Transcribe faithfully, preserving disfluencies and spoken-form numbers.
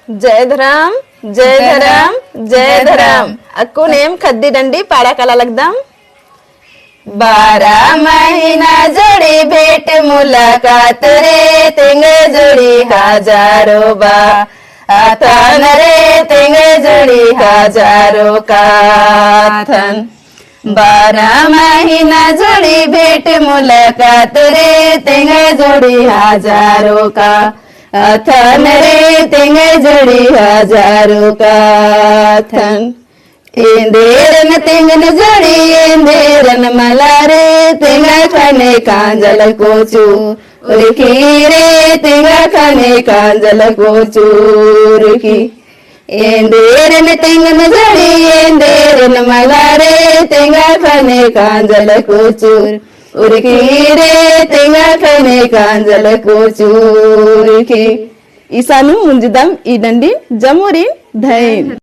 जय धरम, जय धरम, जय धरम। अक्कुन एम ख़द्दी डंडी पाड़ा काला लगदम। बारह महीना जोड़ी भेंट मुलाकात रे, तेंगा जोड़ी हजारों बा। अथन रे तेंगा जोड़ी हजारों काथन। बारह महीना जोड़ी भेंट मुलाकात रे, तेंगा जोड़ी हजारों का। अथन रे तेंगा जोड़ी हजारों काथन। एन्देरन तेंगन जोड़ी, एन्देरन मला रे, तेंगा ख़ने कांजल कोचु। उरखी रे, तेंगा ख़ने कांजल कोचु। उरखी। एन्देरन तेंगन जोड़ी, एन्देरन मला रे, तेंगा ख़ने कांजल कोचु। उरखी रे, तेंगा ख़ने कांजल कोचु। उरखी। इसानु मुंजदम ई डंडिन जमोरिन धैन।